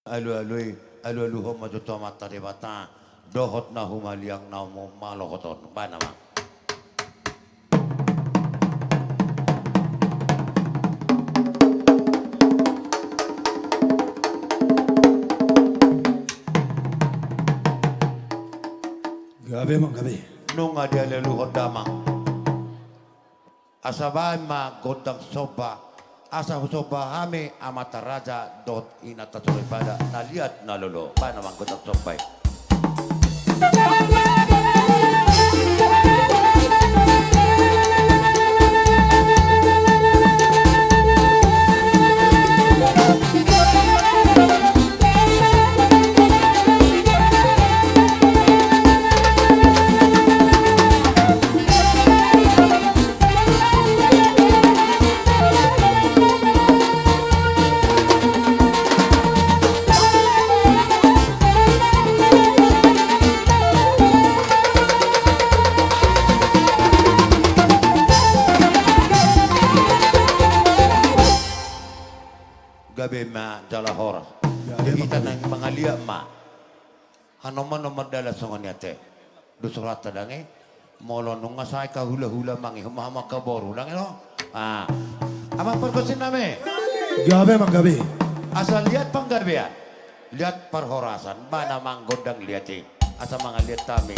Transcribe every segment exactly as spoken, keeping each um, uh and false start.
Alualu i, alualuhon ma jo tu Amanta Debata dohot na humaliang na ummalohothon. Bahen amang. Gabe amang, gabe. Nunga dialualuhon damang. Asa bahen ma gondang somba, asa husomba hami amanta raja dohot inanta soripada na liat na lolo. Bahen amang gondang somba i. Gabe ma jala horas. Gabe ma, hita gabe. Nang mangaliat ma. Hanomar-nomar dalan songon i ate. Dos rohanta dang i. Molo nunga sae hahula-hula mangihut ma hamu angka boru dang i do. Ah. Amang pargonsi nami. Gabe amang gabe. Asa liat panggabean. Liat parhorasan. Bahen amang gondang liat i. Asa mangaliat hami.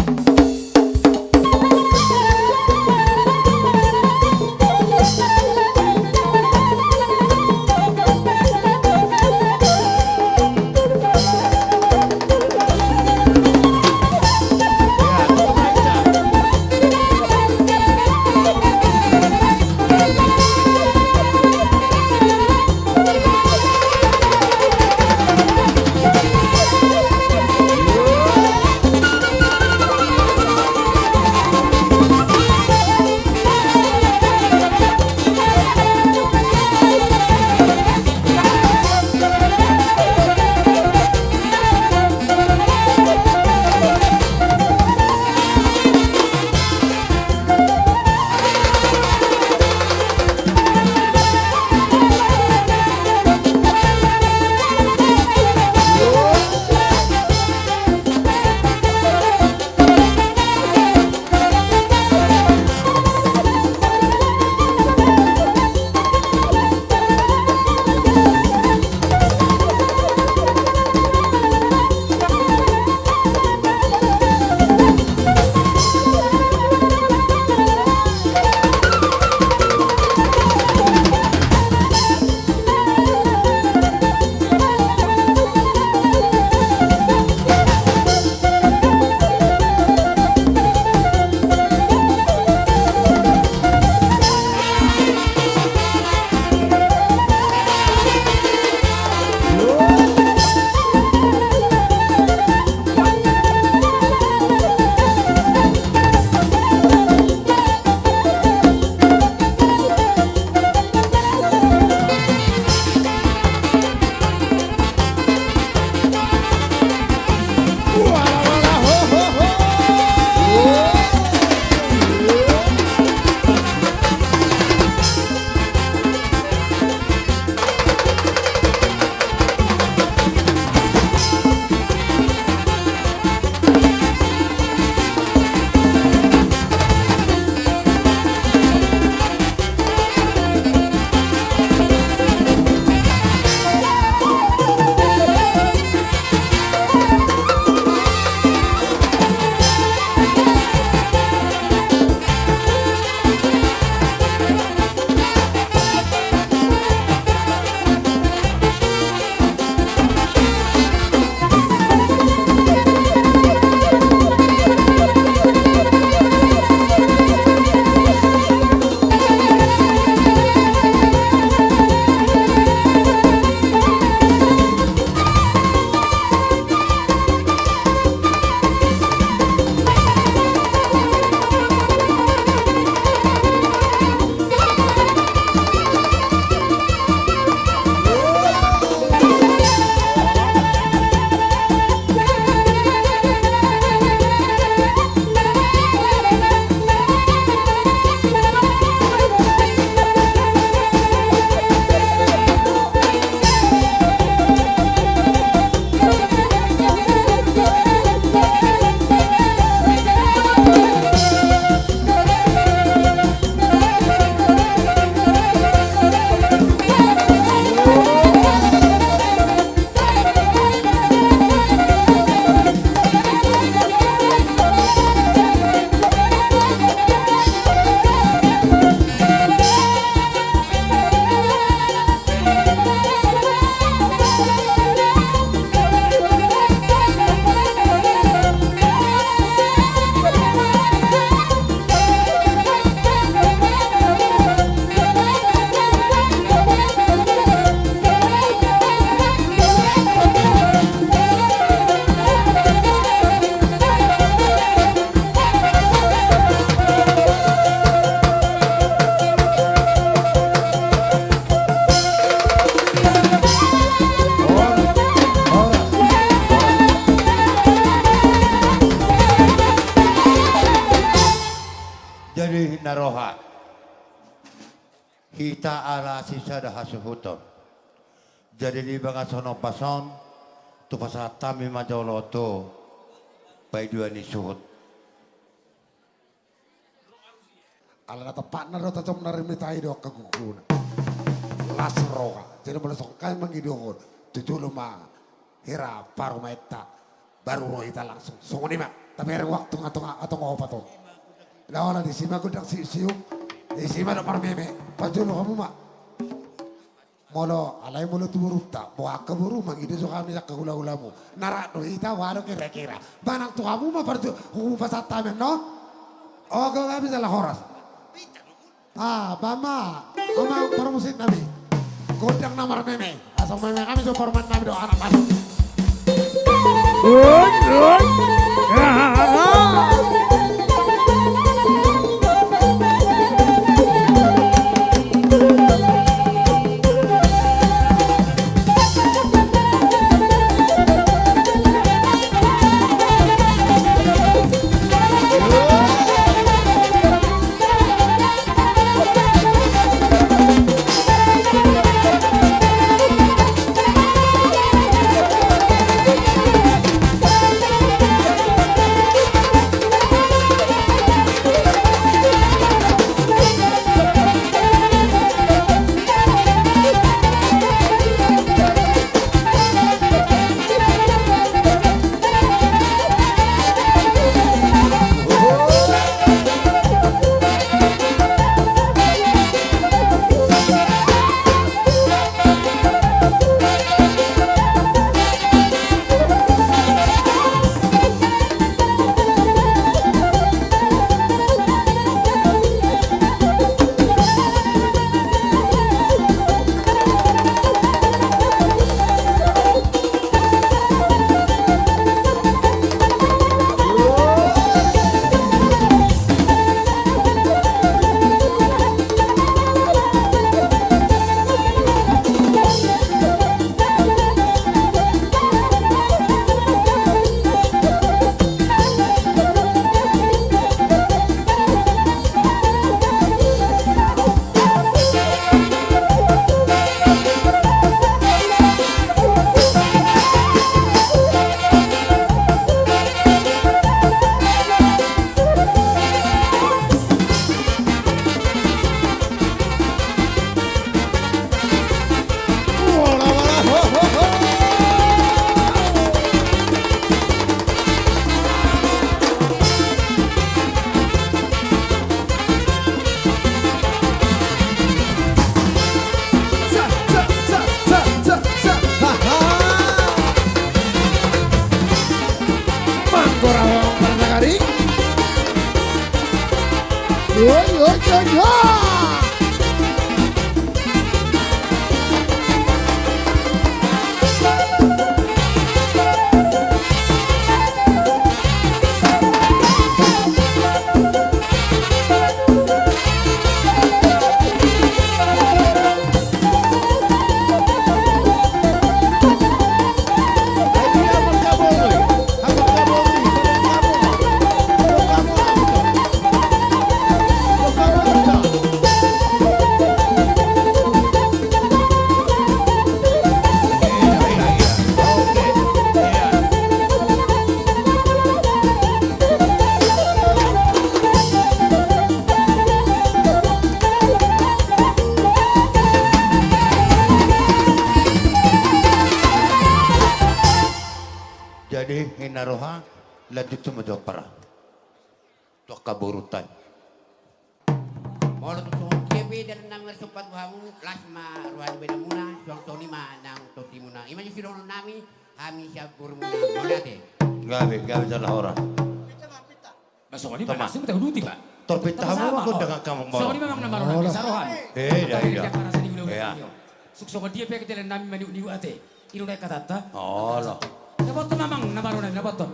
Hita ala sisada hasuhuton. Jadi di bagasan ombas on, tu pasahat hami ma jolo tu paidoan ni suhut. Ala na tampakna do tajom na rimit i do angka guguna. Las roha. Jadi molo songon hami mangido on, tu jolo ma hira parumaenta, baru ro hita langsung. Songon i ma. Tabereng waktu nga tonga, atong opat on. Laola disi ma gondang siusiuk. Disi ma dohot marmeme. Pajolo hamu ma. Molo, alai molo tu borunta, boha angka boru mangido jo hami angka hulahulamu. Na rap do hita, boha do kira-kira. Manang tu hamu ma parjo, hupasahat hami annon. Ogo hami jala horas. Ah, bahen ma, amang parmusik nami. Gondang na marmeme. Asa meme hami jo parumaen nami do anak masuk. Jadi, inna roha, lanjut tu mojo para. Tu angka borunta i. Molo tung songon dia pe dalan nami marsomba tu hamu, las ma roha ni badanmuna, suang songon i ma nang tontimuna. I ma jo sidohonon nami, hami sian borumuna, mauliate. Gabe, gabe jala horas. Ba songon i ma langsung tahuduti ba. Torpinta hamu ma gondang angka mambao. Songon i ma amang na marroha, saroha. Eh, ida, ida. Suksongon dia pe dalan nami maniuk-niuk ate. Ido na i hatanta. Olo. Dapothon amang na marroha, dapothon.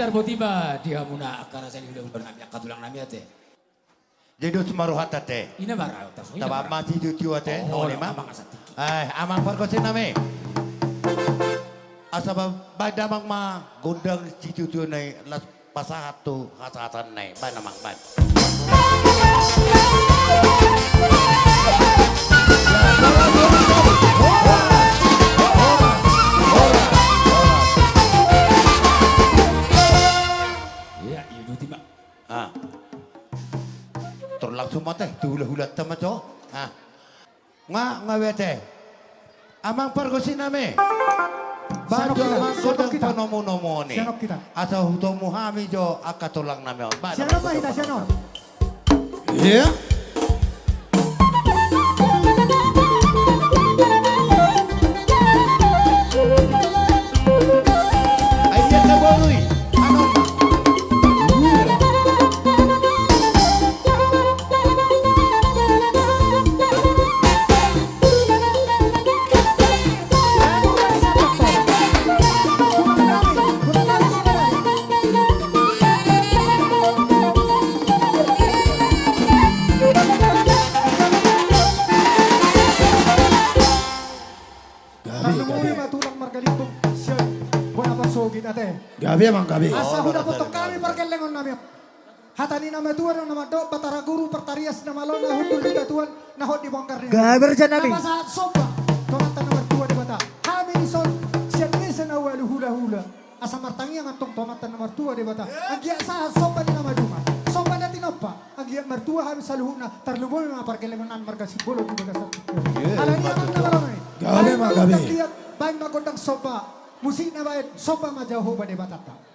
Tarboti ma di hamuna angka raja ni hulahula nami, angka tulang nami ate. Jadi dos ma rohanta ate. Ina ma rohanta so, ina ma rohanta. Taba ma sitio-tio ate. Oh, songon i ma. Amang asa tingki. Eh, amang pargonsi nami. Asa ba-, baen damang ma gondang sitio-tio na i, laos pasahat tu hasahatan na i. Baen amang, baen. Ia, ia, duti ma. Ah. Tor langsung ma ate tu hulahulanta ma jo. Ah. Nga, nga bete. Amang pargonsi nami. Baen jo amang gondang panomunomuon i. Sian on hita. Asa hutomu hami jo angka tulang nami on. Baen amang gondang panomunomuon. Sian on ma hita, sian on. Ia. Ai dia taborui. Anu ma. Gabe, gabe. Tarlumobi ma tulang marga Limbong sian bona pasogit ate. Gabe amang, gabe. Asa hudapothon hami pargellengon nami. Hata ni na matua do na mandok, Batara Guru partarias na malo na hundul di batuan na hot di bongkar ni. Gabe raja nami. Na pasahat somba tu Amanta na martua Debata. Hami dison sian desa na ualu hulahula. Asa martangiang antong tu Amanta na martua Debata. Anggiat sahat somba ni na maduma, somba na tinompa. Anggiat martua hami saluhutna, tarlumobi ma pargellengon nami marga Simbolon di bagasan. Alani amang na malo nami. Gabe ma, gabe. Baen ma gondang liat, baen ma gondang somba. Musik na baen, somba ma Jahowa Debatanta.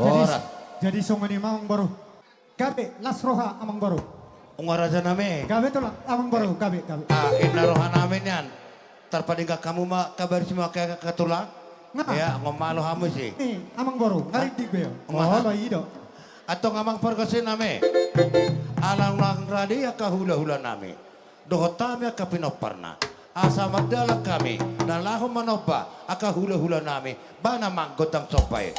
Jadi, jadi songon i ma amang boru. Gabe, las roha amang boru. Nunga raja nami. Gabe tulang, amang boru, gabe, gabe. Ah, inna roha nami nian. Tarpadenggan hamu ma kabar si maka tulang. Nga. Ia, nunga malo hamu si. Eh, amang boru, nga rindik be. Nga. Olo, i do. Antong amang pargonsi nami. Ala unang rade angka hulahula nami. Dohot hami angka pinomparna. Asa mardalan hami na laho manomba angka hulahulanami, ba na manggondang somba i.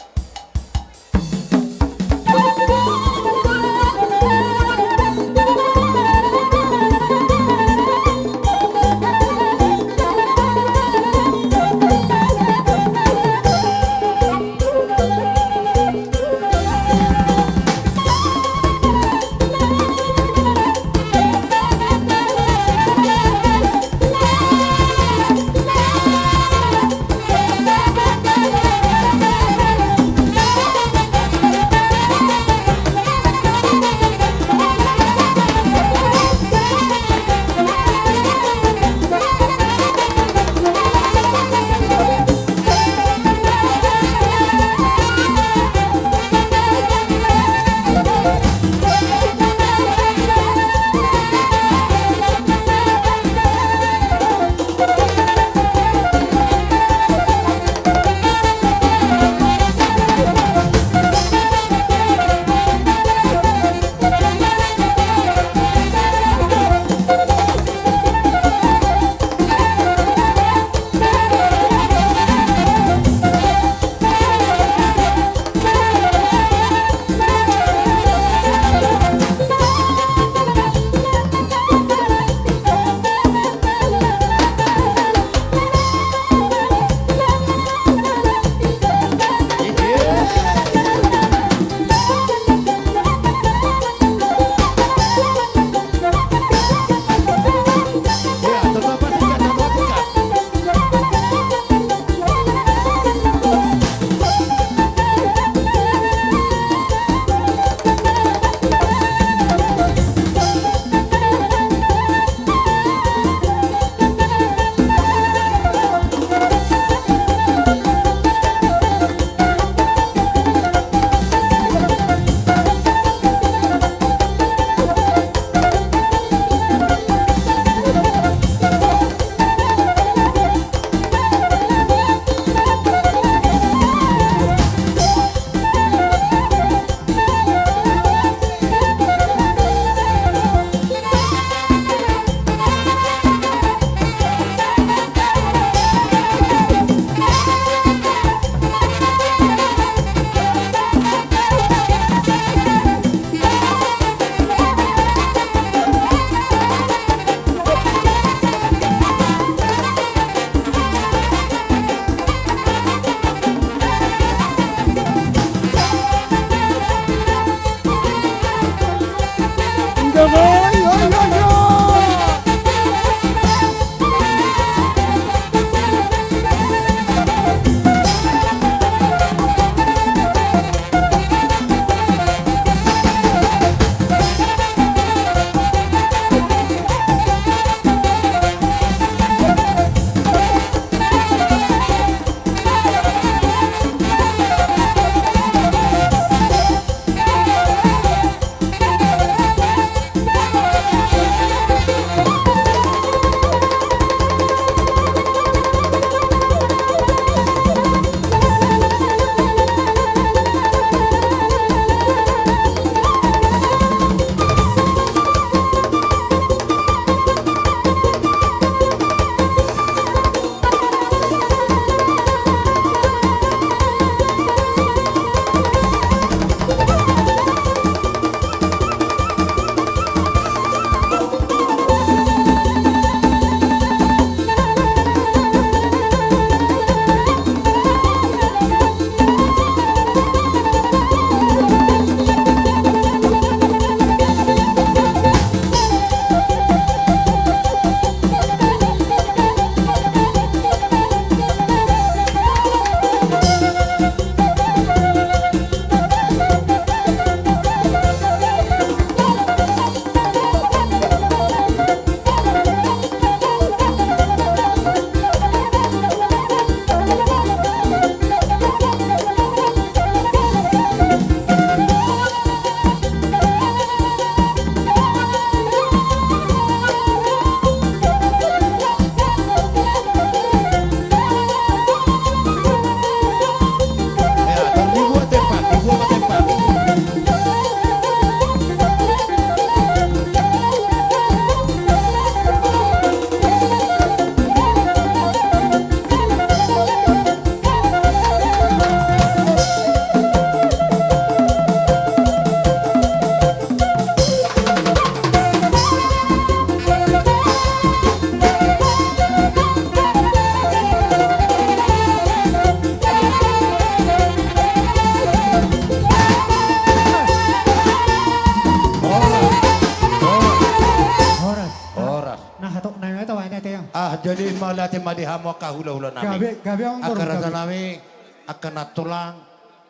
Jadi mauliate ma di hamu angka hulahula nami. Gabe, gabe, angka raja nami, angka nantulang.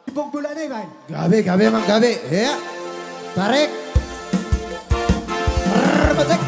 Di ponggulan i baen. Gabe, gabe, amang, gabe. Ya. Tarik. Rrrr, becek.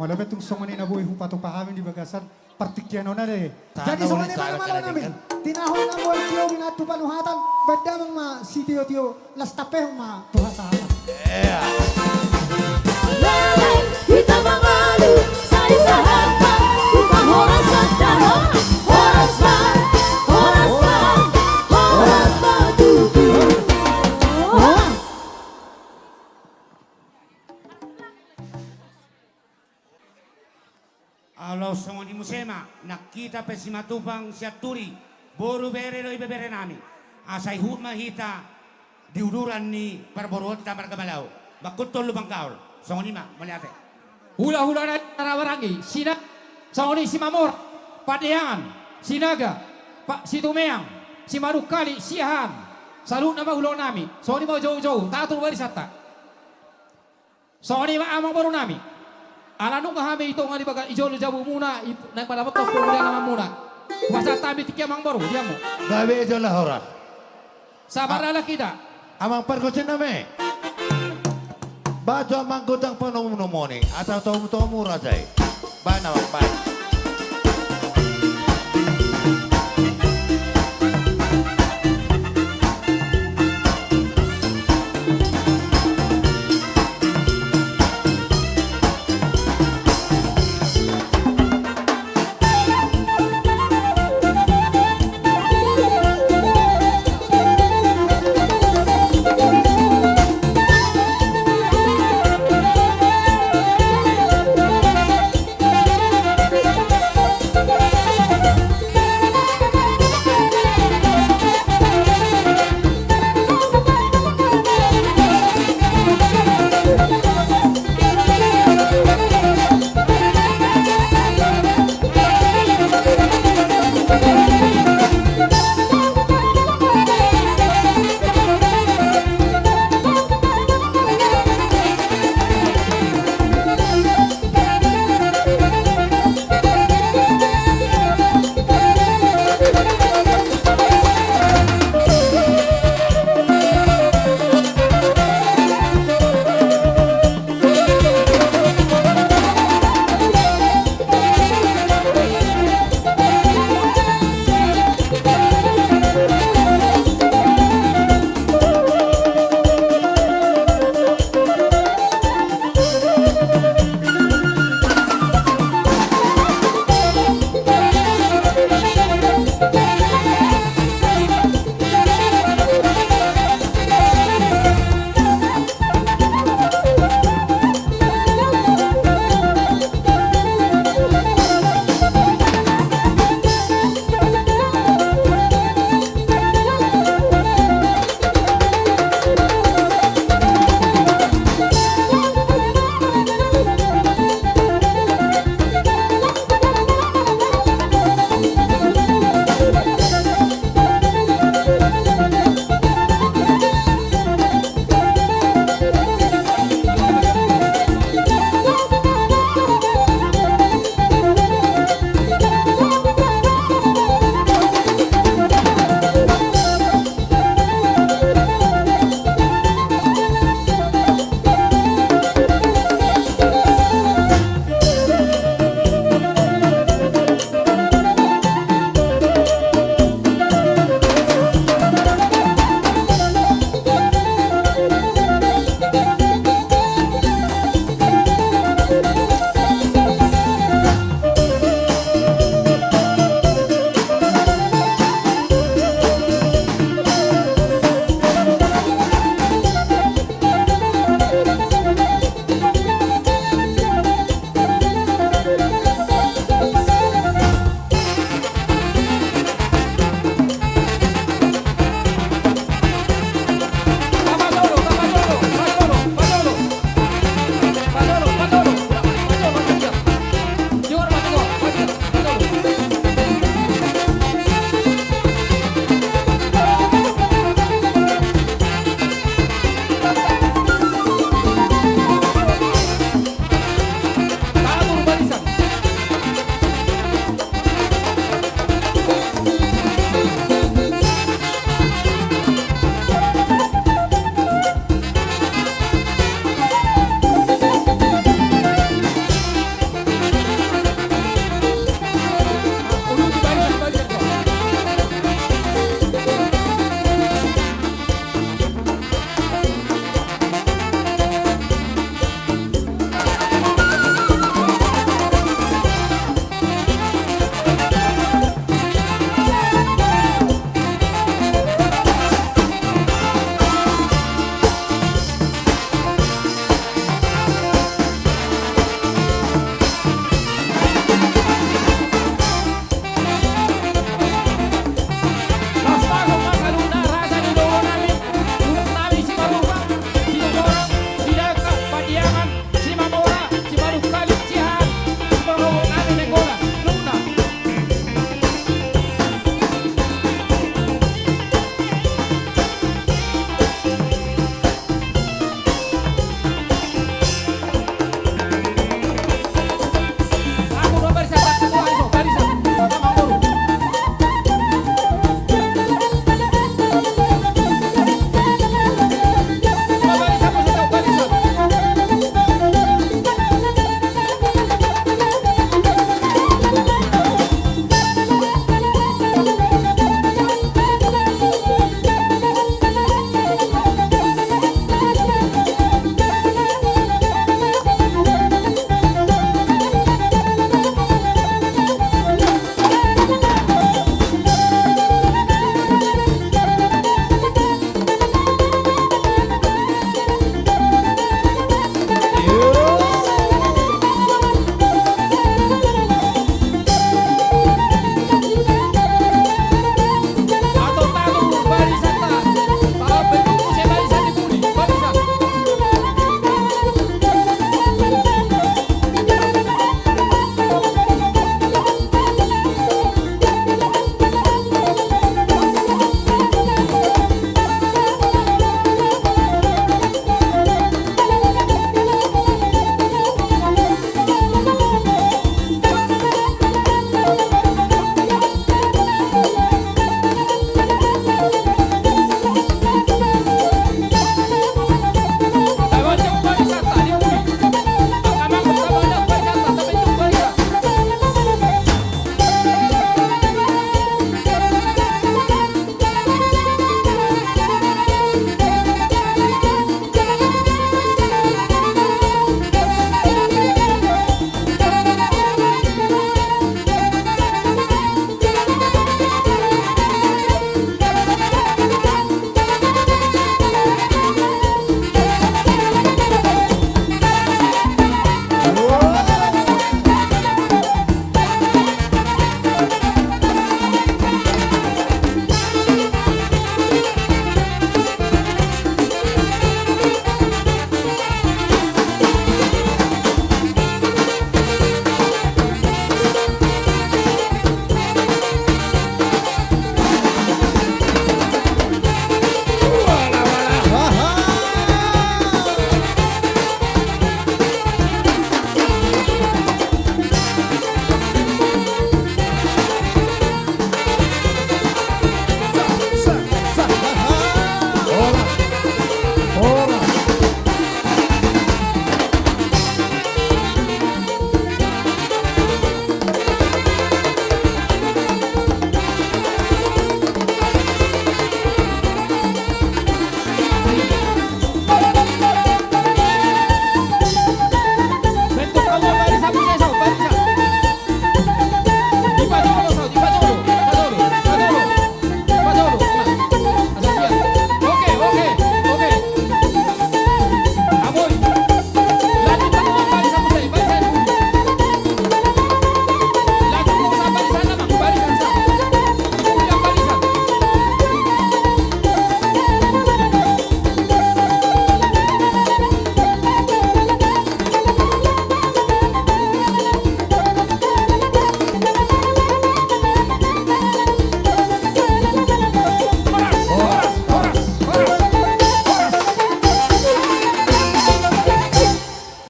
Molo pe tung songon i na boi hupatupa hami di bagasan partingkian on ate. Jadi songon i ma na malo nami. Tinahon na boi tio di na tu panuhatan, baen damang ma sitiotio, las tampehon ma tu hasahatan. Leleng hita mangalu, sai sahat ma tu parhorasan. Horas ma, horas ma, horas ma tutu. Horas. Olo, songon i muse ma nang hita pe Simatupang Sianturi, boru, bere dohot ibebere nami. Asa ihut ma hita di uduran ni parboruonta marga Malau, mangkuthon lubang gaol. Songon i ma, mauliate. Hulahula na rabarangi, Sina, songon i Simamora, Padeangan, Sinaga, Situmeang, Simarungkali, Siahaan, saluhutna ma hulahula nami. Songon i ma joujou, tatur barisanta. Songon i ma amangboru nami. Ala nunga hami i tonga di bagas i jolo jabu muna, naeng mandapothon pangula ni amanmuna. Hupasahat hami tingki amangboru, diamu. Gabe jala horas. Sabar ala hita. Amang pargonsi nami. Baen jo amang gondang panomunomuon i, asa tomutomu raja i. Baen amang, baen.